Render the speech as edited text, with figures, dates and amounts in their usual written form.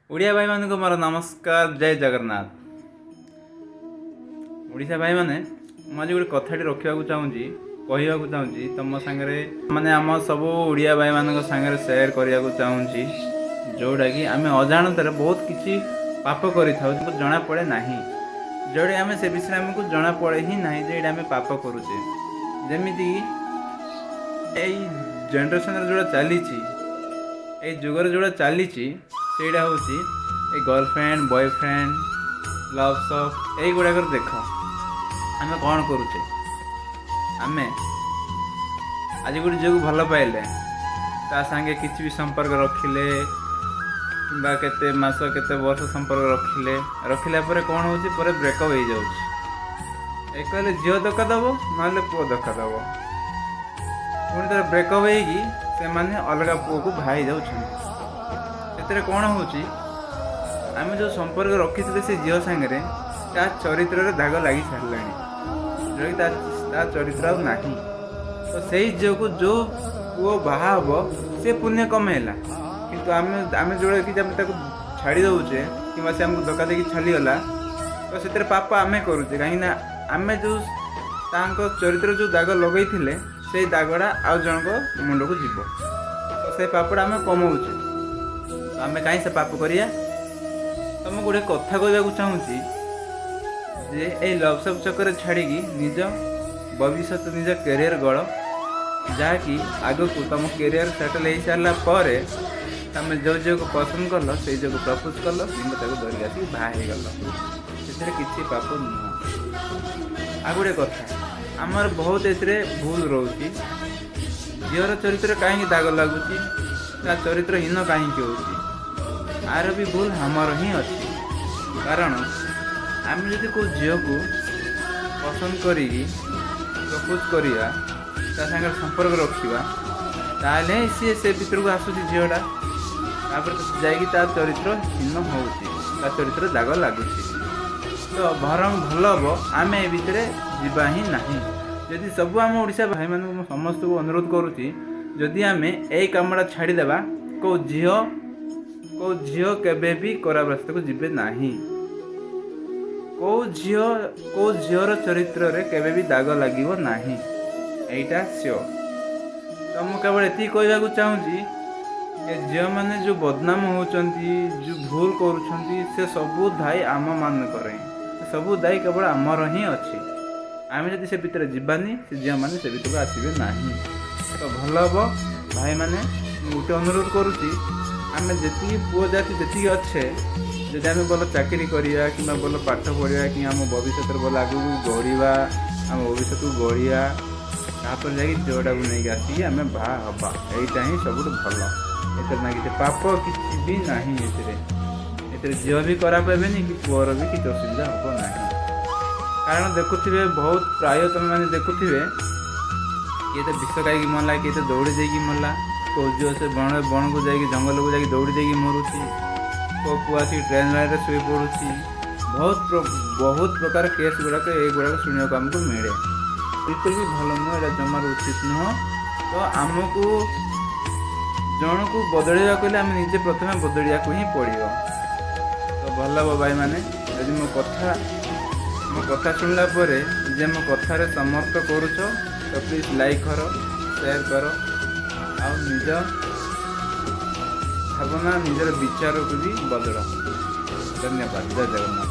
ଓଡ଼ିଆ ଭାଇମାନଙ୍କୁ ମୋର ନମସ୍କାର, ଜୟ ଜଗନ୍ନାଥ। ଓଡ଼ିଶା ଭାଇମାନେ, ମୁଁ ଆଜି ଗୋଟେ କଥାଟି ରଖିବାକୁ ଚାହୁଁଛି, କହିବାକୁ ଚାହୁଁଛି ତମ ସାଙ୍ଗରେ, ମାନେ ଆମ ସବୁ ଓଡ଼ିଆ ଭାଇମାନଙ୍କ ସାଙ୍ଗରେ ସେୟାର କରିବାକୁ ଚାହୁଁଛି, ଯେଉଁଟାକି ଆମେ ଅଜାଣତରେ ବହୁତ କିଛି ପାପ କରିଥାଉ, ଜଣାପଡ଼େ ନାହିଁ। ଯେଉଁଟା ଆମେ ସେ ବିଷୟରେ ଆମକୁ ଜଣାପଡ଼େ ହିଁ ନାହିଁ ଯେ ଏଇଟା ଆମେ ପାପ କରୁଛେ। ଯେମିତିକି ଏଇ ଜେନେରେସନରେ ଯେଉଁଟା ଚାଲିଛି, ଏଇ ଯୁଗରେ ଯେଉଁଟା ଚାଲିଛି, ସେଇଟା ହେଉଛି ଏଇ ଗର୍ଲଫ୍ରେଣ୍ଡ, ବୟଫ୍ରେଣ୍ଡ, ଲଭ୍ ସଫ୍, ଏଇଗୁଡ଼ାକରେ ଦେଖ ଆମେ କ'ଣ କରୁଛେ। ଆମେ ଆଜି ଗୋଟେ ଝିଅକୁ ଭଲ ପାଇଲେ, ତା ସାଙ୍ଗେ କିଛି ବି ସମ୍ପର୍କ ରଖିଲେ କିମ୍ବା କେତେ ମାସ, କେତେ ବର୍ଷ ସମ୍ପର୍କ ରଖିଲେ, ରଖିଲା ପରେ କ'ଣ ହେଉଛି? ପରେ ବ୍ରେକଅପ୍ ହେଇଯାଉଛି। ଏକ ହେଲେ ଝିଅ ଧୋକା ଦେବ, ନହେଲେ ପୁଅ ଧୋକା ଦେବ। ପୁଣି ଥରେ ବ୍ରେକଅପ୍ ହେଇକି ସେମାନେ ଅଲଗା ପୁଅକୁ ବାହା ହେଇଯାଉଛନ୍ତି। ସେଥିରେ କ'ଣ ହେଉଛି? ଆମେ ଯେଉଁ ସମ୍ପର୍କ ରଖିଥିଲେ ସେ ଝିଅ ସାଙ୍ଗରେ, ତା ଚରିତ୍ରରେ ଦାଗ ଲାଗି ସାରିଲାଣି, ଯେଉଁଟାକି ତା ଚରିତ୍ର ଆଉ ନାହିଁ। ତ ସେଇ ଝିଅକୁ ଯେଉଁ ପୁଅ ବାହା ହେବ, ସେ ପୁଣ୍ୟ କମେଇଲା। କିନ୍ତୁ ଆମେ ଯେଉଁଟା କି ଆମେ ତାକୁ ଛାଡ଼ି ଦେଉଛେ କିମ୍ବା ସେ ଆମକୁ ଧୋକା ଦେଇକି ଚାଲିଗଲା, ତ ସେଥିରେ ପାପ ଆମେ କରୁଛେ। କାହିଁକିନା ଆମେ ଯେଉଁ ତାଙ୍କ ଚରିତ୍ର ଯେଉଁ ଦାଗ ଲଗେଇଥିଲେ, ସେଇ ଦାଗଟା ଆଉ ଜଣଙ୍କ ମୁଣ୍ଡକୁ ଯିବ। ତ ସେଇ ପାପଟା ଆମେ କମଉଛେ। ତ ଆମେ କାହିଁ ସେ ପାପ କରିବା? ତ ମୁଁ ଗୋଟେ କଥା କହିବାକୁ ଚାହୁଁଛି ଯେ ଏଇ ଲଭ୍ ସପ୍ ଚକରେ ଛାଡ଼ିକି ନିଜ ଭବିଷ୍ୟତ, ନିଜ କ୍ୟାରିୟର ଗଢ଼, ଯାହାକି ଆଗକୁ ତୁମ କ୍ୟାରିୟର ସେଟଲ୍ ହେଇସାରିଲା ପରେ ତମେ ଯେଉଁ ଝିଅକୁ ପସନ୍ଦ କଲ, ସେଇ ଝିଅକୁ ପ୍ରପୋଜ୍ କଲ କିମ୍ବା ତାକୁ ଧରିକି ଆସିକି ବାହା ହେଇଗଲ, ସେଥିରେ କିଛି ପାପ ନୁହଁ। ଆଉ ଗୋଟେ କଥା, ଆମର ବହୁତ ଏଥିରେ ଭୁଲ ରହୁଛି। ଝିଅର ଚରିତ୍ର କାହିଁକି ଦାଗ ଲାଗୁଛି? ତା ଚରିତ୍ରହୀନ କାହିଁକି ହେଉଛି? ଆର ବି ଭୁଲ ଆମର ହିଁ ଅଛି। କାରଣ ଆମେ ଯଦି କେଉଁ ଝିଅକୁ ପସନ୍ଦ କରିକି ପ୍ରପୋଜ୍ କରିବା, ତା ସାଙ୍ଗରେ ସମ୍ପର୍କ ରଖିବା, ତାହେଲେ ସିଏ ସେ ଭିତରକୁ ଆସୁଛି ଝିଅଟା। ତାପରେ ତ ଯାଇକି ତା ଚରିତ୍ର ହୀନ ହେଉଛି, ତା ଚରିତ୍ର ଦାଗ ଲାଗୁଛି। ତ ବରଂ ଭଲ ହେବ ଆମେ ଏ ଭିତରେ ଯିବା ହିଁ ନାହିଁ। ଯଦି ସବୁ ଆମ ଓଡ଼ିଶା ଭାଇମାନଙ୍କୁ ମୁଁ ସମସ୍ତଙ୍କୁ ଅନୁରୋଧ କରୁଛି, ଯଦି ଆମେ ଏଇ କାମଟା ଛାଡ଼ିଦେବା, କେଉଁ ଝିଅ କେବେ ବି ଖରାପ ରାସ୍ତାକୁ ଯିବେ ନାହିଁ। କେଉଁ ଝିଅର ଚରିତ୍ରରେ କେବେ ବି ଦାଗ ଲାଗିବ ନାହିଁ, ଏଇଟା ସିଓର। ତ ମୁଁ କେବଳ ଏତିକି କହିବାକୁ ଚାହୁଁଛି, ଏ ଝିଅମାନେ ଯେଉଁ ବଦନାମ ହେଉଛନ୍ତି, ଯେଉଁ ଭୁଲ କରୁଛନ୍ତି, ସେ ସବୁ ଦାୟୀ ଆମମାନଙ୍କର ହିଁ। ସେ ସବୁ ଦାୟୀ କେବଳ ଆମର ହିଁ ଅଛି। ଆମେ ଯଦି ସେ ଭିତରେ ଯିବାନି, ସେ ଝିଅମାନେ ସେ ଭିତରକୁ ଆସିବେ ନାହିଁ। ତ ଭଲ ହେବ ଭାଇମାନେ, ମୁଁ ଗୋଟେ ଅନୁରୋଧ କରୁଛି, ଆମେ ଯେତିକି ପୁଅ ଜାତି ଯେତିକି ଅଛେ, ଯଦି ଆମେ ଭଲ ଚାକିରି କରିବା କିମ୍ବା ଭଲ ପାଠ ପଢ଼ିବା କି ଆମ ଭବିଷ୍ୟତରେ ଭଲ ଆଗକୁ ଗଢ଼ିବା, ଆମ ଭବିଷ୍ୟତକୁ ଗଢ଼ିବା, ତାପରେ ଯାଇକି ଝିଅଟାକୁ ନେଇକି ଆସିକି ଆମେ ବାହା ହେବା। ଏଇଟା ହିଁ ସବୁଠୁ ଭଲ। ଏଥିରେ ନା କିଛି ପାପ, କିଛି ବି ନାହିଁ ଏଥିରେ। ଏଥିରେ ଝିଅ ବି ଖରାପ ହେବେନି କି ପୁଅର ବି କିଛି ଅସୁବିଧା ହେବ ନାହିଁ। କାରଣ ଦେଖୁଥିବେ, ବହୁତ ପ୍ରାୟ ତୁମେମାନେ ଦେଖୁଥିବେ, କିଏ ତ ବିଷ ଖାଇକି ମଲା, କିଏ ତ ଦୌଡ଼ି ଦେଇକି ମଲା, କେଉଁ ଝିଅ ସେ ବଣକୁ ଯାଇକି, ଜଙ୍ଗଲକୁ ଯାଇକି ଦୌଡ଼ି ଦେଇକି ମରୁଛି, କେଉଁ ପୁଅ ଆସିକି ଟ୍ରେନ୍ ଲାଇନ୍ରେ ଶୋଇ ପଡ଼ୁଛି। ବହୁତ ପ୍ରକାର କେସ୍ ଗୁଡ଼ାକ, ଏଇଗୁଡ଼ାକ ଶୁଣିବାକୁ ଆମକୁ ମିଳେ। ବିଲକୁଲ ବି ଭଲ ନୁହଁ, ଏଇଟା ଜମାରୁ ଉଚିତ ନୁହଁ। ତ ଆମକୁ ଜଣକୁ ବଦଳିବାକୁ ହେଲେ ଆମେ ନିଜେ ପ୍ରଥମେ ବଦଳିବାକୁ ହିଁ ପଡ଼ିବ। ତ ଭଲ ହେବ ଭାଇମାନେ, ଯଦି ମୋ କଥା ଶୁଣିଲା ପରେ ଯେ ମୋ କଥାରେ ସମର୍ଥ କରୁଛ, ତ ପ୍ଲିଜ୍ ଲାଇକ୍ କର, ସେୟାର କର ଆଉ ନିଜ ଭାବନା, ନିଜର ବିଚାରକୁ ବି ବଦଳ। ଧନ୍ୟବାଦ, ଜୟ ଜଗନ୍ନାଥ।